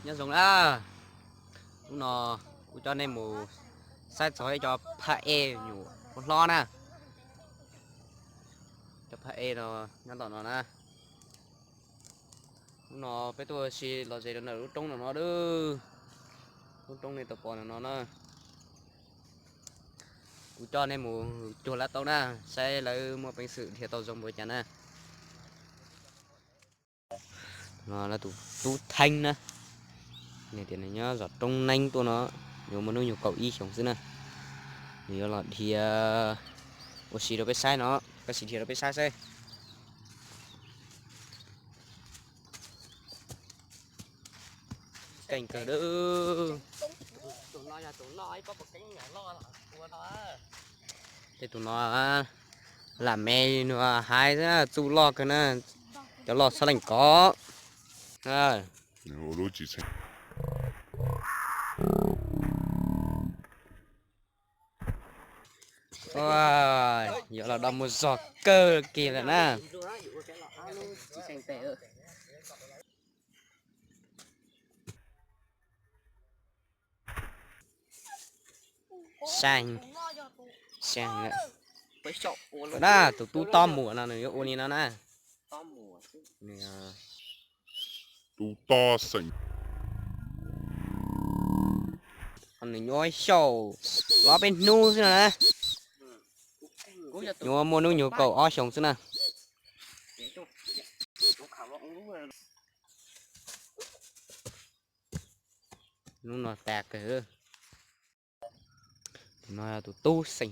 Nyob zoo na, hnub no kuv coj nej mus saib txog ib co phaj ej nyuam qhuav hlob na. Cov phaj ej no nyob tom no na. Hnub no peb tuaj ua si los ze rau ntawm lub roob no no dab. Lub roob nej tau pom no no na. Kuv coj nej mus cuag lab tau na, saib lawv muaj peev xwm dhia tau zoo npaum li cas na. No lawv tus tub Theeb na, nws tias nws nyob zos Roob Neeb tuaj no, yuav muaj hnub nyoog kaum ib xyoos xwb na. Nws yuav los dhia ua si rau peb saib no, koj sim dhia rau peb saib saib. Keej kawg dab. Tej tus no lam me nws hais xwb, txuj loj kawg na, cov loj txhob leej kov. Yuav los do mus zog kawg kiag lawm na. Saib, saib na, tus tub tob muam no nws yuav ua li no na. Tub tob xeem. Nws nyuam xyaum los peb hnub xwb no na. Nyuam muaj hnub nyoog kaum ob xyoos xwb na. Hnub no tas kawg. Tus no yog tus tub xeem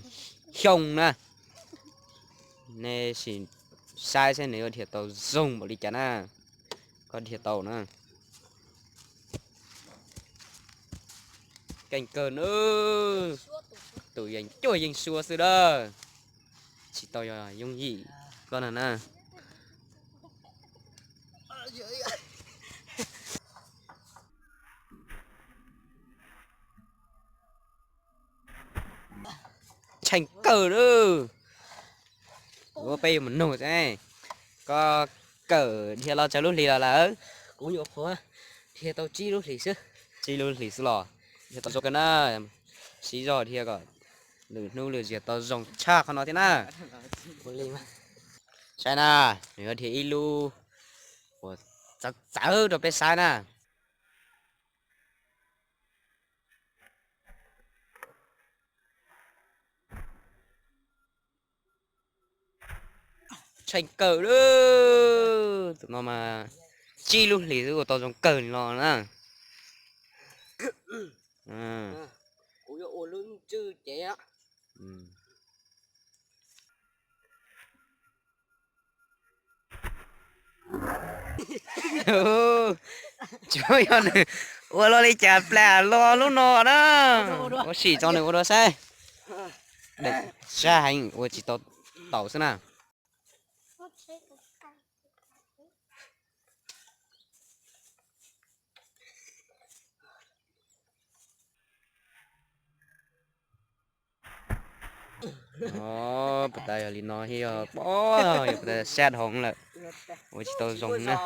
Xyooj na. Nej sim saib saib nws yuav dhia tau zoo npaum li cas na. Koj dhia tau na. Keej kawg na. Tus yeej cuaj yeej sua xwb dab. Tsis tau yog yooj yim koj na na. Tshee kawg lawm. Ua peb yuav mus nug, koj kawm dhia los tsawg lub hlis los lawm? Kuv nyuam qhuav dhia tau tsib lub hlis xwb. Tsib lub hlis xwb los dhia tau zoo kawg na. Siv zog dhia kom lwm hnub lwm zaus tau zoo tshaj qhov no thiab na. Saib na, nws yuav dhia ib lub uas txawv txawv rau peb saib na. Tshee kawg lawm. Tus no mas tsib lub hlis xwb ua tau zoo kawg li no na. Tsuas yog nws ua luaj li cas plam los lub no na. Ua sim tso nws ua dua saib. Sab heev ua tsis tau taus xwb na. Puas tas yog li no thiab yog, yog puas tas sab dhau lawm, ua tsis tau zoo na.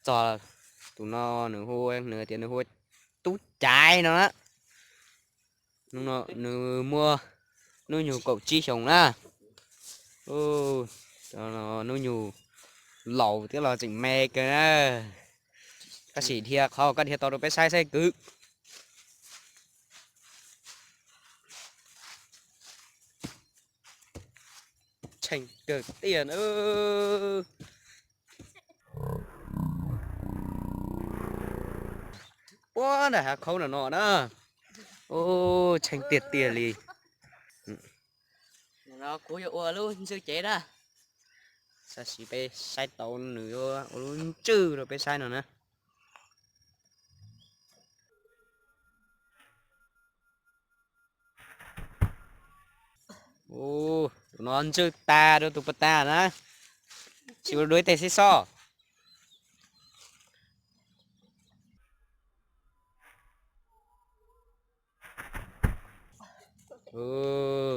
Txog tus no nws hu, nws tias nws hu ua Tub Caiv no na. Nws muaj hnub nyoog kaum tsib xyoos na. Hnub nyoog laus thiab los tseem me kawg na. Koj sim dhia qhov koj dhia tau rau peb saib saib kwv. Tshee kawg tiag na. Puag nram hav khaub no no na. Tshee tiag tiag li. Kuv yuav ua lub ntswj cev na. Saib seb peb saib tau nws ua lub ntswj rau peb saib no na. Tus no ntswj tas rau tus puag ta na. Tsis ua dua ib teg xib xoj.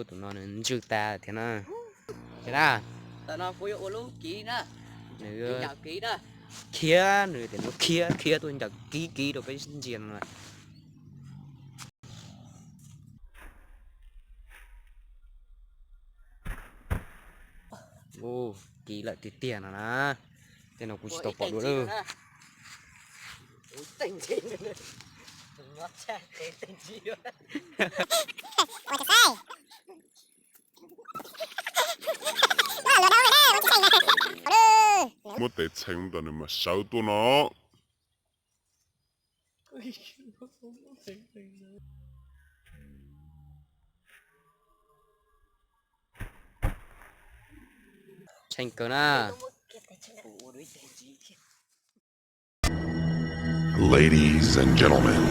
Tus no nws ntswj tas thiab na. Tam no kuv yuav ua lub kiv na. Nws khiav, nws tias nws khiav, khiav tuaj ncaws kiv kiv rau peb ntsia no. Ub, kiv lawm tiag tiag no na. Tej no kuv tsis tau pom dua lawm. Muab tes txheem ntawm nws mas sawv tuaj no. Tshee kawg na. Ladies and gentlemen,